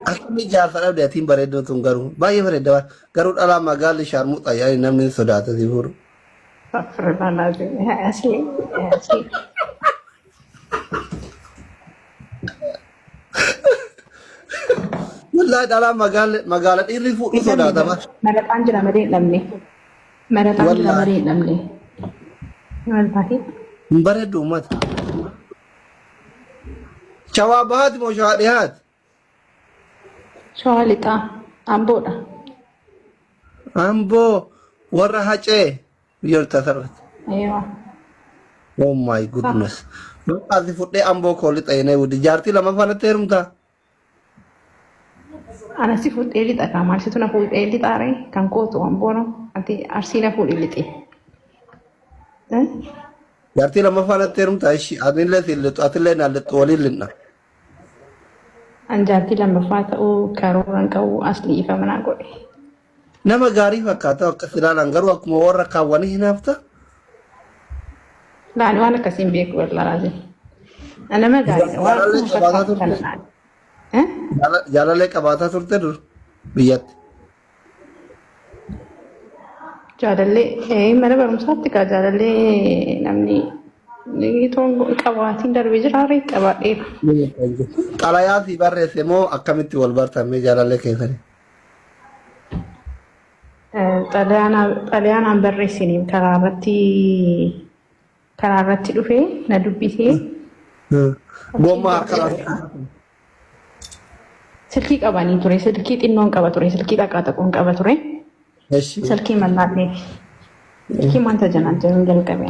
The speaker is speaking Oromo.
Akkamii jaarsa dhabde atiin bareedduu tun garuu baay'ee bareedda waan garuu dhalaa magaalli shaarmuxa yaani namni hin sodaata si fuudhu. Astaghfirullah lazim. Asli asli. Wallaahi dhalaa magaalli magaala dhiirri fuudhu Hin dhabne sodaata bar. bar. Maraxaan jira malee hin dhabne. Maraxaan jira Wallaahi malee hin dhabne. Wallaahi. hin bareeddu uummata. Shawaa bahaati moo shawaa dhihaati? Shawaa lixaa Amboodha. Amboo warra hacee biyyoota sarratti. Eewa. Oh my goodness. Ati fudhee amboo koo lixa yenee wudi. Jaartii lamaffaa natti heerumtaa? Ana si fuudhee lixa kaa maal situ na fuudhee lixaaree kan kootu amboona ati arsii na fuudhi lixi. Eh? Jaartii lamaffaa natti heerumtaa ishi. Anillee siin lixu atillee naan lixu waliin lixna. An jaartii lammaffaa ta'uu karoora hin qabu asli ifa manaa godhe. Nama gaarii fakkaata akkas ilaalan garuu akkuma warra kaawwanii hinaafta. Laani waan akkasii hin beeku wallaahi. Nama gaariidha waan Jaalallee akkuma qabaataa fakkaatu kana turte. laani. Eh? Jaalallee qabaataa turte dur biyyatti. Jaalallee mana barumsaatti kaa jaalallee namni qabaatiin darbee jira harree qabaadheera. Xalayaa si barreesse moo akkamitti wal bartan mee jaalallee keessanii? Xalayaanaan barreessiniin karaa irratti dhufee na dubbisee Gommaa harka Silkii qabanii ture. Silkii xinnoon qaba ture. Silkii dhaqaa taquun qaba ture. Eshi. Silkii mallaateef. Silkii wanta janaan jedhuun jalqabe.